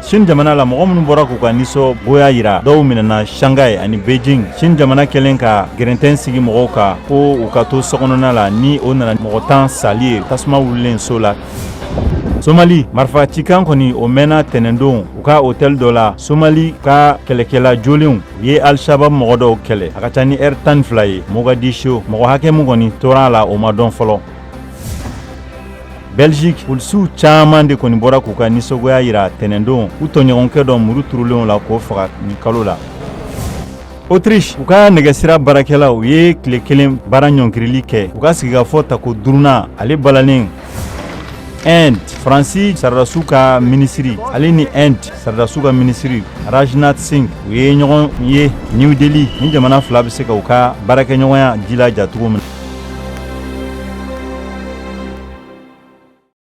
Chine jamana la, mɔgɔ minnu bɔra k'u ka nisɔngoya yira, dɔw minɛna Shanghai ani Beijing. Chine jamana kɛlen ka gɛrɛntɛn sigi mɔgɔw kan ko u ka to sokɔnɔna la, ni o nana mɔgɔ 10 sali ye tasuma wulilen so la. Somali, marifa cikan kɔni o mɛnna tɛnɛndon u ka hôtel dɔ la. Somali ka kɛlɛkɛla jolenw u ye Al-Shabaab mɔgɔ dɔw kɛlɛ, a ka ca ni heure 12 ye Mogadiscio. Mɔgɔ hakɛ min kɔni tora a la, o ma dɔn fɔlɔ. Belgique, polisiw caman de kɔni bɔra k'u ka nisɔngoya yira tɛnɛndon, u tɔɲɔgɔnkɛ dɔ muru turulenw la k'o faga nin kalo la. Autriche, u ka nɛgɛsira baarakɛlaw u ye tile kelen baara ɲɔngirili kɛ, u ka sigikafɔ tako duurunan ale balalen. Inde, Faransi sɔrɔdasiw ka minisiri ale ni Inde sɔrɔdasiw ka minisiri Rajnath Singh u ye ɲɔgɔn ye New Delhi. Ni jamana fila bɛ se ka u ka baarakɛɲɔgɔnya jilaja cogo min.